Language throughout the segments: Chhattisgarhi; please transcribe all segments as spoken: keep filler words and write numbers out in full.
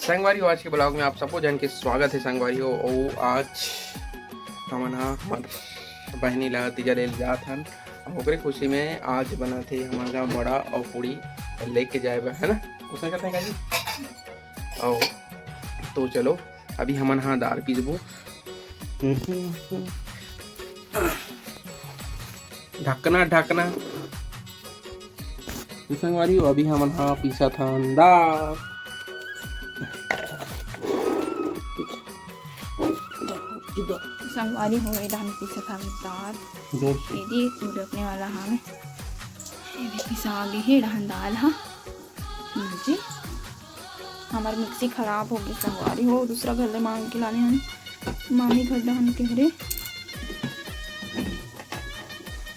संगवारी हो, आज के vlog में आप सबो झन के स्वागत हे संगवारी हो। अउ आज हमन ह हमर बहिनी ला तीजा ले जात हन, अउ ओकरे खुशी में आज बनत हे हमर गाँव बड़ा अउ पूड़ी लेके जाए बर, है ना? कुछ नहीं करते हैं काजी। अउ तो चलो, अभी हमन ह दार पीसबो। ढकना, ढकना। तो संगवारी हो, अभी हमन ह पीसत हन दार। संगवारी हो, ए डाहन पीसत हन दार। जोर से। ये जी, उड़कने वाला हवे। ये भी पिसा गे हे, ए डाहन दाल ह। हाँ जी, हमर मिक्सी खराब हो गई संगवारी हो, दूसरा घर ले मांग के लाने हन, मामी घर डाहन के हरे।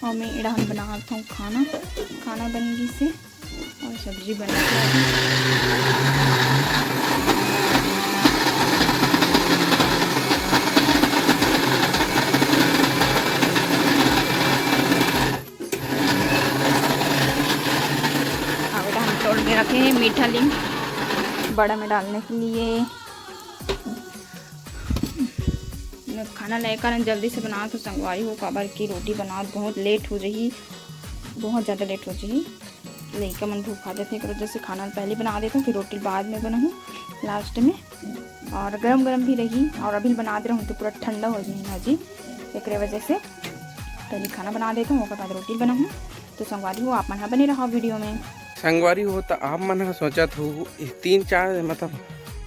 अउ मैं ए डाहन बनात हूँ खाना, खाना बन गई से अउ सब्जी बन गई। अब हम तोड़ के रखे हैं मीठा लीम बड़ा में डालने के लिए। खाना लेकर जल्दी से बना तो संगवारी हो, काबर की रोटी बनात बहुत लेट हो जाही, बहुत ज़्यादा लेट हो जाही। लइका मन भूखा देथे, एक वजह से खाना पहले बना देता हूँ, फिर रोटी बाद में बनाऊँ लास्ट में। और गरम गरम भी रही, और अभी बना दे रहूँ तो पूरा ठंडा हो जाही ना जी, एक वजह से पहले खाना बना देता हूँ, ओकर बाद रोटी बनाऊँ। तो संगवारी हो, आप मन ह बने रहा वीडियो में। संगवारी हो, त आप मन ह सोचत हो, तीन चार, मतलब,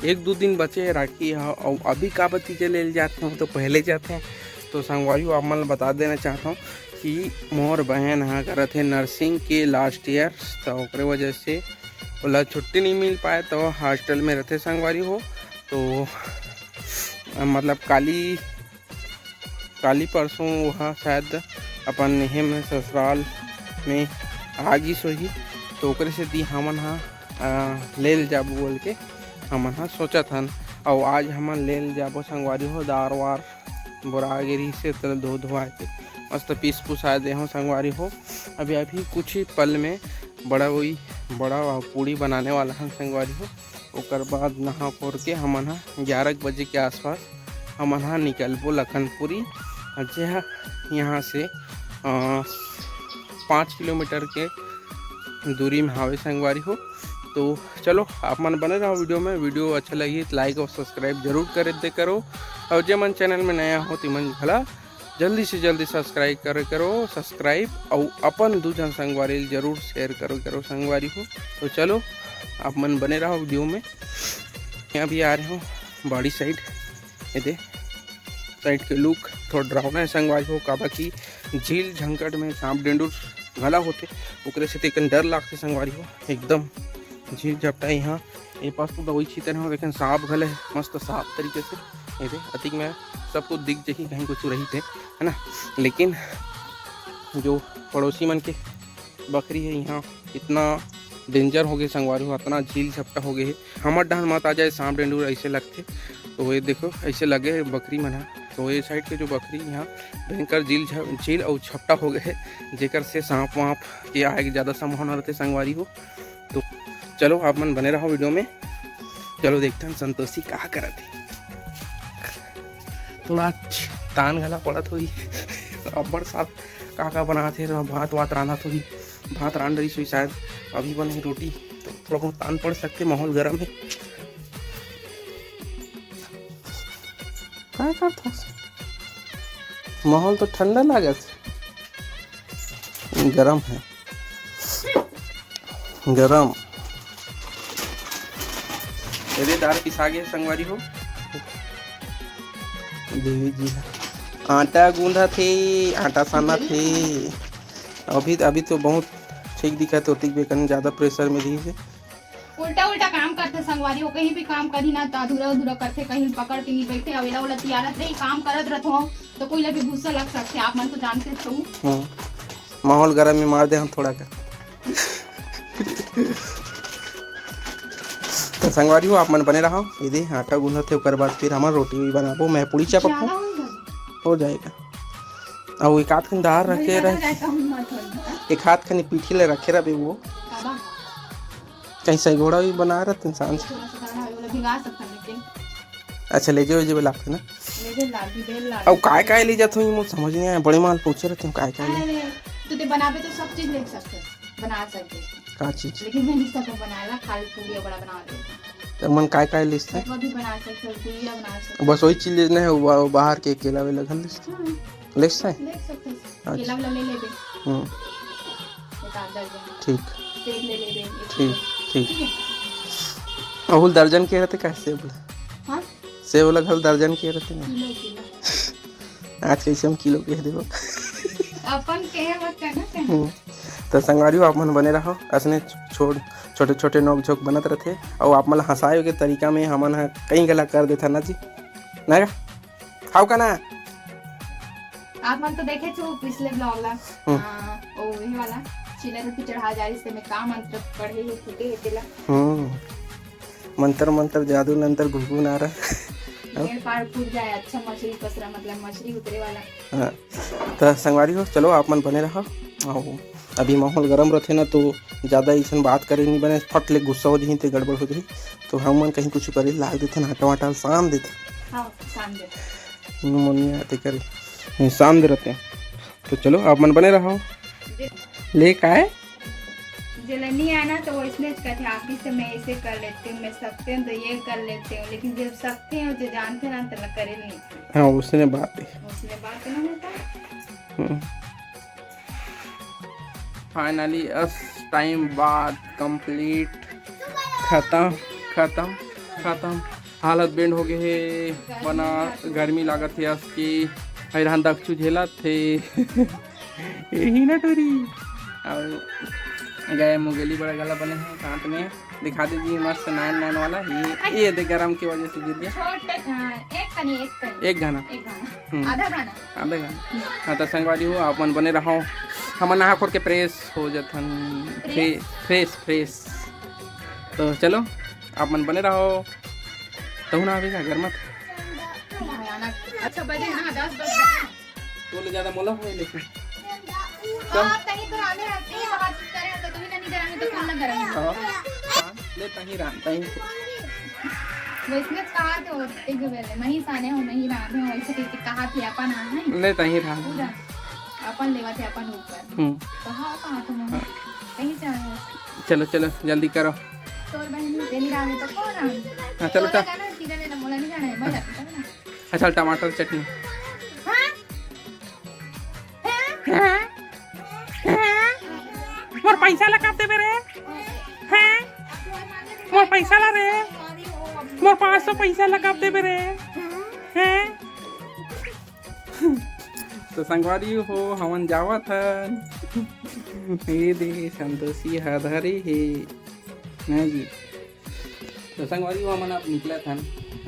एक दो दिन बचे हे राखी ह, अउ अभी काबर तीजा ले जात हो, तो पहले जाते हैं। तो संगवारी हो, आप मन ल बता देना चाहता हूँ कि मोर बहन ह करत हे nursing के last year, तो ओकरे वजह से ओला छुट्टी नहीं मिल पाए, तो hostel में रहथे संगवारी हो। तो मतलब काली, काली परसों वो ह शायद अपन नेहे में ससुराल में आ गिस होही, तो ओकरे सेती हमन ह, अ, ले ल जाबो बोल के हमन ह सोचत हन। अउ आज हमन ले ल जाबो संगवारी हो, दार वार बोरा गे रहिस हे, तेला धो धोवा के मस्त पीस पुसा दे हूँ संगवारी हो। अभी, अभी कुछ ही पल में बड़ा वही, बड़ा पूड़ी बनाने वाला हन संगवारी हो। ओकर बाद नहा खोर के हमन ह ग्यारह बजे के आसपास हमन ह निकलबो लखनपुरी, जे ह यहाँ से, अ, पाँच किलोमीटर के दूरी में हावे संगवारी हो। तो चलो, आप मन बने रहो वीडियो में। वीडियो अच्छा लगी तो like और subscribe जरूर कर दे करो, और जे मन channel में नया हो, तिमन घला जल्दी से जल्दी subscribe करे करो, subscribe, और अपन दू झन संगवारी ल जरूर share करो, करो संगवारी हो। तो चलो, आप मन बने रहो वीडियो में। मैं अभी आ रहे हूँ बाड़ी side, ये दे side के look थोड़ा डरावना है संगवारी हो, काबर कि झील झंकट में सांप डेंडूर घला होथे, ओकरे से तेकन डर लागथे संगवारी हो। एकदम झील झपटा यहाँ, ये पास तो दवाई छीते रहो, लेकिन सांप घले मस्त साफ तरीके से, ये दे, अतिक में सब कुछ दिख जाही, कहीं कुछ रही थे, है ना। लेकिन जो पड़ोसी मन के बकरी है यहाँ, इतना danger हो गए संगवारी हो, इतना झील झपटा हो गए है। हमर डहन मत आ जाए सांप डेंडूर, ऐसे लगथे। तो ये देखो, ऐसे लगे है बकरी मन ह। तो ये side के जो बकरी यहाँ भयंकर झील झ-, झील और झपटा हो गए है, जेकर से सांप वाप के आए के ज़्यादा संभावना रहते संगवारी हो। तो चलो, आप मन बने रहो वीडियो में। चलो, देखते हैं संतोषी का करत है। थोड़ा तान घला पड़त होही, अब्बड़ साथ का का बनात हे, भात वात रांधत होही, भात रांध रही सोई शायद, अभी बने रोटी, तो थोड़ा बहुत तान पड़ सकते, माहौल गर्म है। का करत हस? माहौल तो ठंडा लागत, गरम है, गरम। एदे दार पिसा गे संगवारी हो। देवी जी ह आटा गूंधा थे, आटा साना थे। अभी, अभी तो बहुत ठीक दिखा थे, ओतिक बेकन ज्यादा pressure में दी है। उल्टा उल्टा काम करथे संगवारी हो, कहीं भी काम करी ना तो अधूरा अधूरा करथे, कहीं पकड़ के नहीं बैठे। अवेला ओला तियारत रही, काम करत रहत हो तो कोई लगे गुस्सा लग सकथे, आप मन तो जानते हो। हम्म। माहौल गरम में मार दे हम थोड़ा का। तो संगवारी हो, आप मन बने रहो। ये दे आटा गूंथत हे, ओकर बाद फिर हमन रोटी भी बनाबो। मैं पूड़ी चापक हूँ, हो जाएगा। अउ एक आध खन दार रखे रह, एक आध खन पीठी ले रखे रहे वो। कहीं सगोड़ा भी बना रहे इंसान से। मंगा सकथन, लेकिन अच्छा, ले जाओ, जे लागथे ना। ले जाओ, लागी, बेल लागी। अउ काय काय ले जाथो, मोर समझ नहीं आया। बड़े माल पूछे रहते हैं, काय काय ले? अरे, तो ते बनाबे तो सब चीज ले सकते हैं, बना सकते हैं। का चीज? लेकिन मैं नहीं सकता बनाएला, खाली पूरी बड़ा बना देता। तो मन काय काय ले सकते? सतुआ भी बना सकते हो, गुजिया बना सकते हो। बस वही चीज लेना है, वो बाहर के केला वेला घर ले सकते? हम्म। ले सकते हैं? ले सकते हैं। अच्छा। केला वेला ले लेबे। हम्म। एक आध दर्जन। ठीक। सेब ले लेबे, एक ठीक, किलो। ठीक। ठीक है? अहुल दर्जन के रहते का सेब ला? हाँ? सेब ला घल दर्जन के रहते ना। Kilo, kilo. आज कैसे हम किलो कह देबो? अपन कहे मत करना चाहे। हम्म। तो संगवारी हो, आप मन बने रहो, असने छोट-, छोटे-छोटे नोक-झोंक बनत रथे, अउ आप मन ला हंसाए के तरीका में हमन ह कई गला कर देथन ना जी, ना गा? हाव का ना? आप मन तो देखे छो पिछले vlog ला। हम्म। हाँ, ओ ये वाला चीला रोटी चढ़ा जा रही, इससे मैं का मंत्र पढ़े हे, फूटे हे तेला। हम्म। मंतर मंतर जादू नंतर घुघु नारा। घेर पार फूट जाए, अच्छा मछली पसरा, मतलब मछली उतरे वाला। हाँ, त संगवारी हो, चलो आप मन बने रहा। अउ अभी माहौल गरम रथे ना, तो ज्यादा अइसन बात करे नहीं बने, फट ले गुस्सा हो जही, ते गड़बड़ हो जही। तो हम मन कहीं कुछ करे लाग देथे ना, आटा वाटा सान देथे। हाँ, सान देथे। नमोनिया ते करे, सान दे रहते हैं। तो चलो, आप मन बने रहो। ले काय? जेला नहीं आना तो वो इसने कहते, "आप ही से मैं ऐसे कर लेती हूँ, मैं सकते हैं तो ये कर लेते हूँ, लेकिन जब सकते हैं, जो जानते ना, तो करे नहीं।" हाँ, उसने बात है। उसने बात ना होता। हम्म। Finally, अस टाइम बाद complete खत्म, खत्म, खत्म। हालत बेंड हो गए हे, बना गर्मी लागत हे अस की। हई रहन दक्षु झेलत हे। यही ना टूरी। अउ गए मुगेली बड़ा गला बने हे साथ में। दिखा दीजिए मस्त नान नान वाला। ये, ये दे गरम की वजह से गिर गया। छोटे, हाँ, एक कनी, एक कनी। एक घना। एक घना। हम्म। आधा घना। आधा घना। हाँ, तो संगवारी हो, आप मन बने रहो। हमन नहा खोर के fresh हो जथन। Fresh? फे-, fresh, fresh। तो चलो, आप मन बने रहो। तहु ना आवे का घर मत। भयानक। अच्छा, बजे ना, दस बजे। तो ले ज्यादा मोला होए लेकिन। हाँ, तहीं तो रांधे हस, तहीं तो बातचीत करे हस, तो तहीं नहीं करांगे तो कौन ना करांगे? हाँ, हाँ, ले तहीं रांध, तहीं। वैसने कहा तो एक बेले, "मैं ही साने हूँ, मैं ही रांधे हूँ," ऐसे करके कहा थे अपन, हाँ, है? ले तहीं रांध। पूरा अपन लेवा थे अपन ऊपर। हम्म। तो हाँ, कहा तो मैं। हाँ। कहीं से आए हो? चलो, चलो, जल्दी करो। तोर बहन तेरी रांधे तो कौन रांधे? हाँ, चलो, तोला चल। जाना है, सीधा लेना, मोला नहीं जाना है, मैं जाती हूँ, चलो ना। अच्छा, टमाटर चटनी। हाँ? हाँ? हाँ? मोर पैसा ला कब देबे रे? हाँ? मोर पैसा ला रे? मोर पाँच सौ पैसा ला कब देबे रे? हाँ? तो संगवारी हो, हमन जावत हन। ये दे संतोषी हधरी हे। नहीं जी। तो संगवारी हो, हमन अब निकलत हन,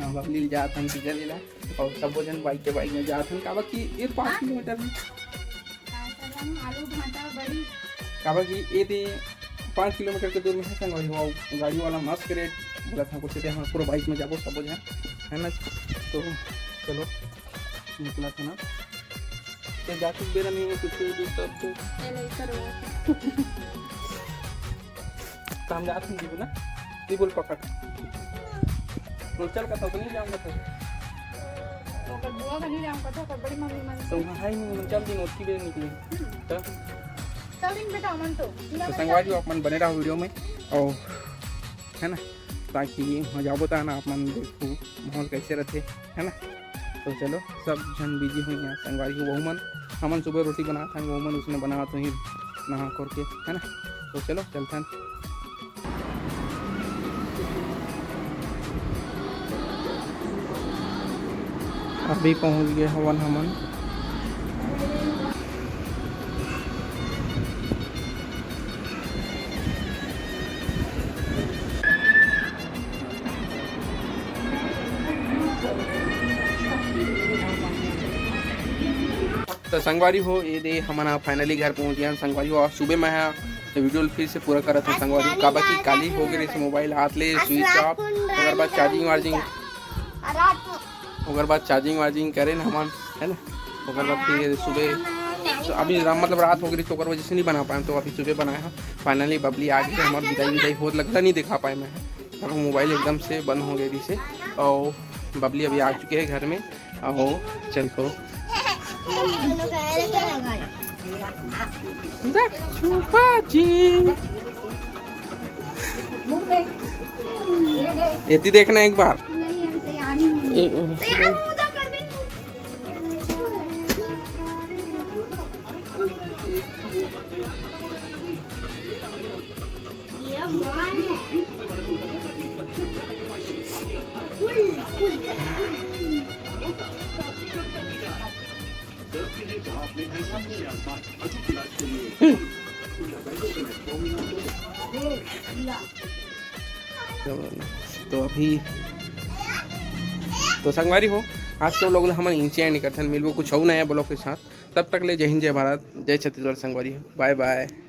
हाँ, बबली ले जात हन पिज्जा लेला, अउ सबो झन bike के bike में जात हन, काबर कि ये पाँच किलोमीटर में। आलू भांटा बड़ी। काबर कि ये दे पाँच किलोमीटर के दूर में है संगवारी हो, गाड़ी वाला मस्त rate बोलत हन, कुछ हम पूरा bike में जाबो सबो झन, है ना? तो चलो, निकलत हन ना। ते जाके बेरा नहीं है, कुछ भी तब तो। ए, नहीं करो। तो हम जात हन जीबू ना, नहीं बोल पकड़। बोल चल का तो नहीं जाऊंगा तो। तो ओकर बुआ का नहीं जाऊंगा तो ओकर बड़ी मम्मी मन तो से। वहाँ है नहीं, चल दिन ओतकी बेर निकली। हम्म। तो? चल दिन बेटा, मन तो। तो संगवारी हो, आप मन बने रहो video में, और है ना, ताकि वहाँ जाबो ता ना आप मन देखो माहौल कैसे रहते, है ना। तो चलो, सब झन busy हुई हैं, संगवारी हो, वहू मन, हमन सुबह रोटी बनात हन, वहू मन उसने बनात हुई नहा खोर के, है ना। तो चलो, चलथन। अभी पहुंच गए हवन हमन। तो संगवारी हो, ये दे हमन ह finally घर पहुंच गए। संगवारी हो, आज सुबह मैं ह ये video ल फिर से पूरा करत हूँ संगवारी हो, काबर कि काली हो गए release mobile हाथ ले switch off, ओकर बाद charging वार्जिंग, ओकर बाद charging वार्जिंग करे न हमन, है ना। ओकर बाद फिर सुबह, अभी रा-, मतलब रात हो गई तो ओकर वजह से नहीं बना पाए, तो अभी सुबह बनाए हैं। Finally बबली आ गई, हमार विदाई विदाई होत लगता नहीं दिखा पाए मैं। मोबाइल एकदम से बंद हो गए रहिसे। और बबली अभी आ चुके हैं घर में। और चल को देख छुपा जी, एती देखना एक बार। तो अभी तो संगवारी हो, आज के vlog ला हमन इंचे निकलथन, मिलबो कुछ अउ नया vlog के साथ। तब तक ले जय हिंद, जय भारत, जय छत्तीसगढ़ संगवारी हो, bye bye।